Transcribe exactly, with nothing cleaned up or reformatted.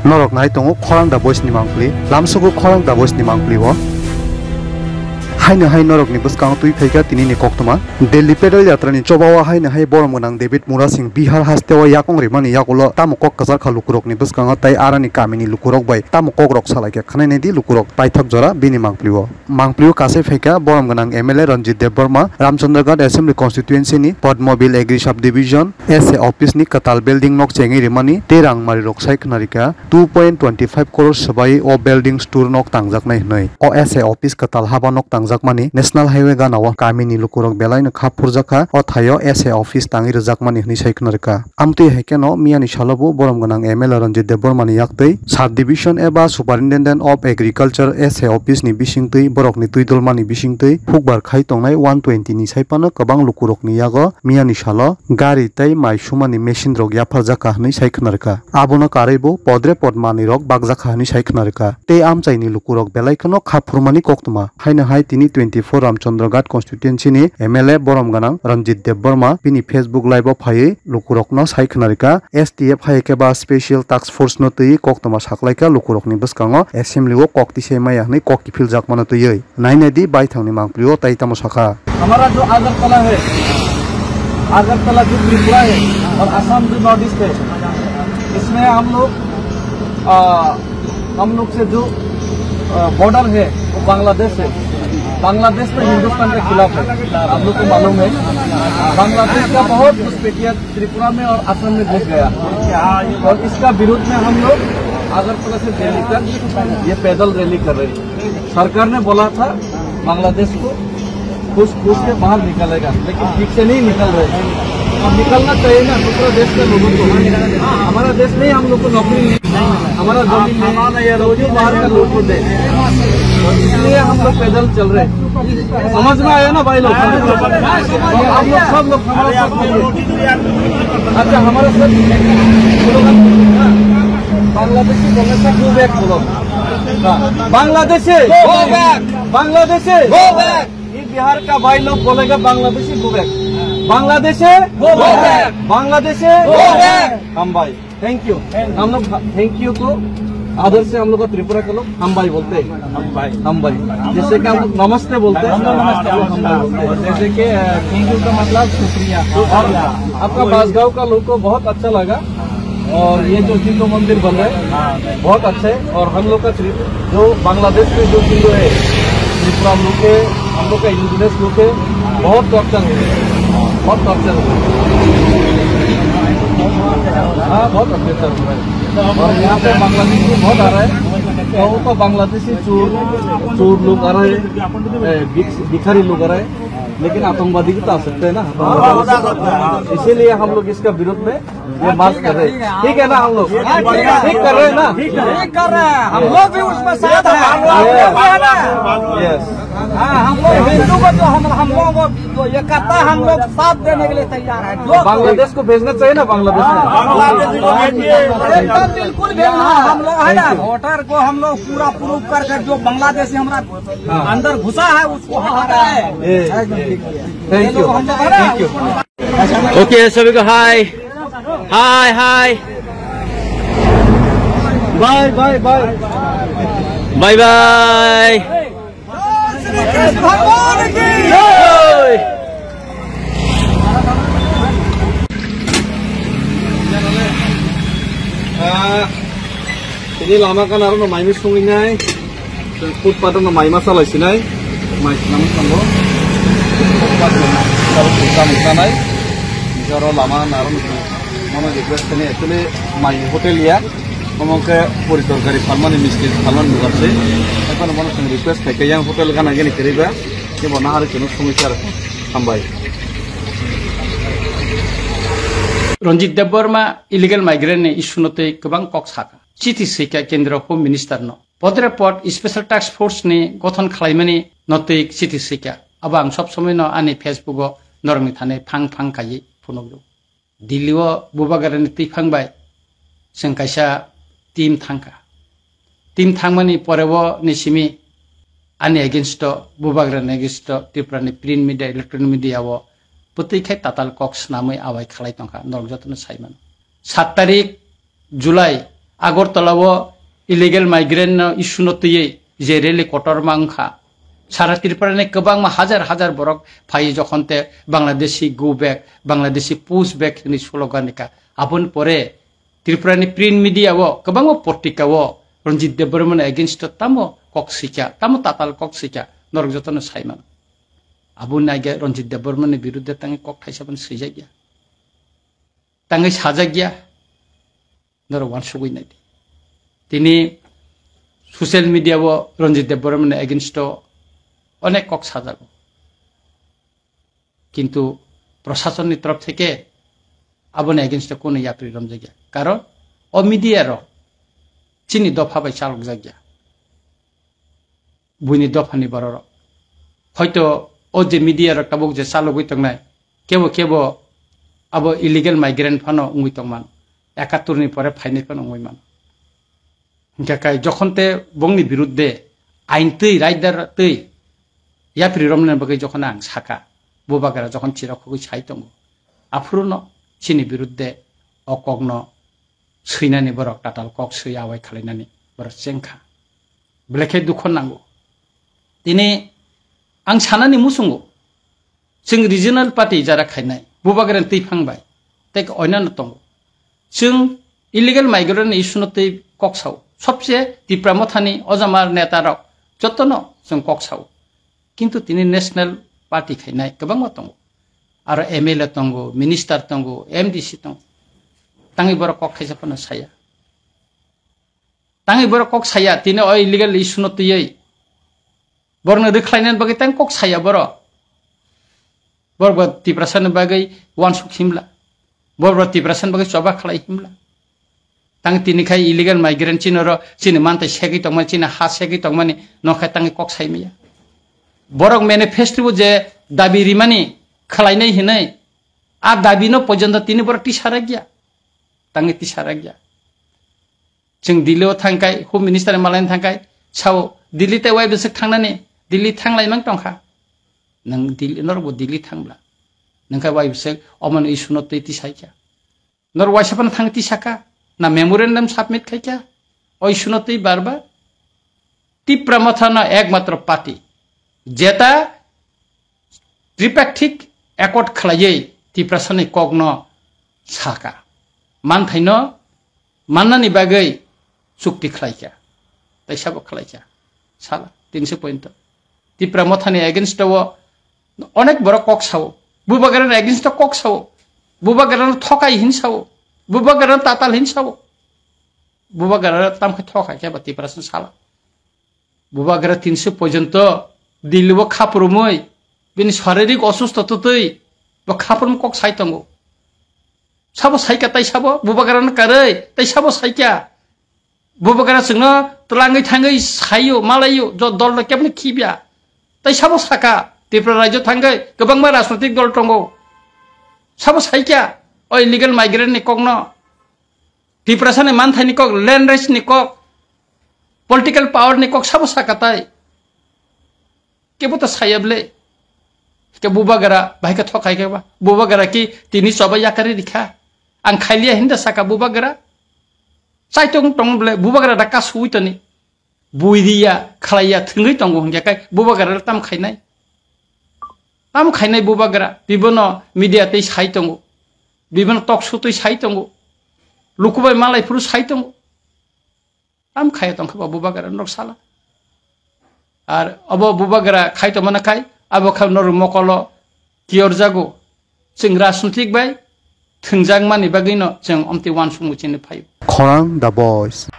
Norok nai tongo Khorang da Boys ni mangpli, lamsugo Khorang da Boys ni mangpli o. Haino hai norok ni bwskango twi phaikha tini ni koktwma. Delhi Pedal Yatra ni choba o haino hai borom gwnang David Murasing Bihar haste o yakung rimani yagulo tamo kok kwchar kha lukurok ni bwskango tei arani kami ni lukurok bai tamo kok rok salai kha khwnai nai di lukurok paithak jora bini mangpli o. Mangpli o kasai phaikha borom gwnang M L A Ranjit Debbarma, Ramchandraghat Assembly Constituency ni Padmabil Agri Sub Division S A office ni kwtal building nok chengwi rimani tei rang mari rok sai khna rikha two point twenty five crore swbai o building store nok tangjaknai hwnwi. O S A office kwtal haba nok tangjakmani National Highway gana o kami ni lukurok belai no kha phurjakha o thaio S A office tangwi rwjakmani hwnwi sai khna rikha. Amtwi hai kheno miyani salo bo borom gwnang M L A Ranjit Debbarma ni yaktwi Sub Division eba Superintendent of Agriculture S A office ni bisingtwi borok ni twi dolmani bisingtwi phukbar khai tongnai one twenty ni sai phano kwbang lukurok ni yago miyani salo gari tei mai sumani machine rok yapharjak kha hwnwi sai khna rwkha. Abono karwi bo podre pod manwi rok bakjak kha hwnwi sai khna rwkha. Tei amchaini lukurok belai kheno kha phurmani koktwma. Haino hai tini twenty four Ramchandra Ghat constituency ni M L A borom gwnang Ranjit Debbarma bini Facebook live o phaiwi lukurokno sai khna rwkha. S T F hai khe ba special task force no twi koktwma saklaikha lukurokni bwskango assembly o kok tisai maya hwnwi kok kiphiljakmano twiwi. Nainai di baithangni mangpli o tai tamo sakha. हमारा जो अगरतला है, अगरतला जो त्रिपुरा है और असम जो north east है, इसमें हम लोग, आ, हम लोग से जो, आ, बॉर्डर है, वो बांग्लादेश है। बांग्लादेश तो हिंदुस्तान के खिलाफ है, आप लोग को मालूम है। बांग्लादेश का बहुत घुसपैठिया त्रिपुरा में और असम में घुस गया, और इसका विरोध में हम लोग अगरतला से दिल्ली तक ये पैदल रैली कर रहे हैं। सरकार ने बोला था बांग्लादेश को घुस घुस के बाहर निकालेगा, लेकिन ठीक से नहीं निकल रहे। अब निकलना चाहिए ना दूसरा देश के लोगों को। हमारा देश नहीं, हम लोग को नौकरी नहीं, हमारा जमीन नहीं, रोजी बाहर का लोग को दे, इसलिए हम लोग पैदल चल रहे। समझ में आया ना भाई लोग? तो आप लोग सब लोग हमारे साथ बोलिए। अच्छा, हमारे साथ स्लोगन बोलिए ना। बांग्लादेशी बोलने से गो बैक बोलो। हाँ। Bangladeshi go back. Bangladeshi go back. ये बिहार का भाई लोग बोलेगा Bangladeshi go back. Bangladeshi go back. Bangladeshi go back. हम भाई। Thank you. हम लोग थैंक यू को आदर से हम लोग का त्रिपुरा के लोग हम भाई बोलते हैं। हम भाई। हम भाई। जैसे कि हम लोग नमस्ते बोलते हैं, हम लोग नमस्ते बोलते हैं। हम भाई बोलते हैं। जैसे कि, अ, थैंक यू का मतलब शुक्रिया। और आपका बांसगांव का लोग को बहुत अच्छा लगा। और ये जो हिंदू मंदिर बन रहा है, बहुत अच्छा है। और हम लोग का त्रि-, जो बांग्लादेश में जो हिंदू है, त्रिपुरा लोग है, हम लोग का इंडिजिनस लोग है, बहुत टॉर्चर हो रहा है, बहुत टॉर्चर हो रहा है। हाँ, बहुत अत्याचार हो रहा है। और यहाँ पे बांग्लादेश भी बहुत आ रहा है, तो वो तो बांग्लादेशी चोर, चोर लोग आ रहे हैं, ए, भिख-, भिखारी लोग आ रहे हैं, लेकिन आतंकवादी भी तो आ सकते हैं ना। इसीलिए हम लोग इसका विरोध में ये मार्च कर रहे हैं। ठीक है ना हम लोग? ठीक कर रहे हैं ना? ठीक कर रहे हैं, हम लोग भी उसमें साथ हैं। यस। हाँ, हम लोग हिंदू को जो हम, हम लोगों को जो ये करता है, हम लोग साथ देने के लिए तैयार है। जो बांग्लादेश को भेजना चाहिए ना, बांग्लादेश में। बांग्लादेश को भेजिए। एकदम बिल्कुल भेजना है। हम लोग है ना, वोटर को हम लोग पूरा प्रूफ करके जो बांग्लादेशी हमारा अंदर घुसा है, उसको हटा है। ए, थैंक यू। हम लोग है ना, थैंक यू। OK, सभी को hi. Hi, hi. Bye, bye, bye. Bye, bye. जय। Tini lama kan aro no mai mi sungwi nai. Footpath no mai ma salai sinai. Mai sinam sango. Footpath no mai salai sinai. Jaro lama na aro no mono request kani actually mai hotel ya. Omo ke puri torkari phalmani misti phalmani lugar se. Ekhon mono song request khai ke yang hotel gana gani kiriba. Ke bona hari kunu sungwi sar hambai. Ranjit Debbarma illegal migrant ni issue no tei kwbang kok sakha. Chithi swikha Kendra Home Minister no. Podre pod Special Task Force ni gothon khwlaimani no twi chithi swikha. Abo ang sob somoi no ani Facebook o norok ni thani phang phang kaiwi phunukgo. Delhi o Bubagra ni twiphang bai chwng kaisa team thangkha. Team thangmani pore o ni simi ani against o, Bubagra ni against o Tripura ni print media, electronic media o bwtwi khai tatal kok swnamwi awai khlai tongkha, norok jotono sai mano. Sat tarik July Agartala o illegal migrant no issue no twiwi je rally kotorma wngkha. Sara Tripura ni kwbangma hajar hajar borok phai jokhon te Bangladeshi go back, Bangladeshi push back hwnwi slogan rikha. Aboni pore Tripura ni print media o kwbangma portika o Ranjit Debbarma ni against o tamo kok swikha, tamo tatal kok swikha, norok jotono saimano. Aboni aage Ranjit Debbarma ni birudde tangwi kok thaisa phano swijakya, tangwi sajakya. Norok uansugwi nai di. Tini social media o Ranjit Debbarma ni against o onek kok sajago. Kintu prasasonni torof theke aboni against o kunu yapri romjakya. Karon o media rok chini dopha bai chalokjakya. Buini dophani bororok. Hoito o je media rok tabuk je chalogwi tongnai, kebo kebo abo illegal migrant phano wngwi tongmano, ekattor ni pore phainai phano wngwi mano. Hingkha kai jokhon te bongni birudde ain twi, raidar twi yapri romnani bagwi jokhon ang saka, bubagra jokhon chirok khogwi sai tongo, aphuruno chini birudde o kokno swinani borok tatal kok swi awai khalainani borok chengkha. Belai khe dukho nango. Tini ang sanani muchungo, chwng regional party jara khainai, bubagrani twiphang bai, tei oinano tongo. Chwng illegal migrant ni issue no twi kok sao. Sobse Tipra Mothani ojamar neta rok jotono chwng kok sao. Kintu tini national party khainai kwbangma tongo. Aro M L A tongo, minister tongo, M D C tongo. Tangwi borok kok khaisa phano saya. Tangwi borok kok saya, tini o illegal issue no twiwi. Borokno rwkhlainani bagwi tang kok saya borok. Borok bo Tiprasani bagwi uansuk himla. Borok bo Tiprasani bagwi choba khlai himla. Tang tini khai illegal migrant chini oro chini mantai segwi tongmani, chini ha segwi tongmani, no khai tangwi kok sai maya. Borok manifesto bo je dabi rimani khlainai hinwi, a dabi no porjonto tini borok tisa rakya. Tangwi tisa rakya. Chwng Delhi o thangkai, Home Minister ni malaina thangkai, sao Delhi tei wai bwswk thangnani, Delhi thanglai mang tongkha. Nwng Delhi, norok bo Delhi thangla. Nwng khe wai bwswk omo ni issue no twi tisaikha. Norok waisa phano thang tisaka, na memorandum submit khaikha, o issue no twi bar bar. Tipra Motha no ekmatro party, jeta tripartite accord khlaiwi Tiprasani kokno saka. Manthaino mannani bagwi chukti khlaikha. Tei sabo khlaikha. Sala, tinse point. Tipra Mothani against o onek borok kok sao. Bubagrani against o kok sao. Bubagrano thokai hin sao. Bubagrano tatal hin sao. Bubagra tamkhe thokai khe ba Tiprasani sala. Bubagra tinse porjonto Delhi o khapurumui, bini sharirik osusto twtwi, bo khapurumui kok sai tongo. Sabo saikha tai sabo, bubagrano karwi, tai sabo saikha. Bubagra chwngno twlangwi thangwi saio, malaio, jo dolno keboni khibya. Tai sabo saka, Tripura rajyo thangwi kwbangma rajnotik dol tongo. Sabo saikha, o illegal migrant ni kokno. Tiprasani manthaini kok, land rights ni kok, political power ni kok sabo saka tai. Kebo to saya ble. Ke bubagra, bahai ka thokai ke ba. Bubagra ki tini choba yakari rikha. Ang khailia hinda saka bubagra. Chai tong tong ble, bubagra da ka sui toni. Buidiya, khlaiya, thwngwi tongo hwnkhe kai bubagra tam khainai. Tam khainai bubagra, bibono media tei sai tongo. Bibono talk show tei sai tongo. Lukubai malai phuru sai tongo. Tam khaya tongkha ba bubagra norok sala. Ar obo bubagra khai tongmana khai, abo kha norok mokolo kiyorjago. Chwng rajnitik bai thwngjakmani bagwino chwng omtwi uansukmung chini phaio. Khorang The Voice.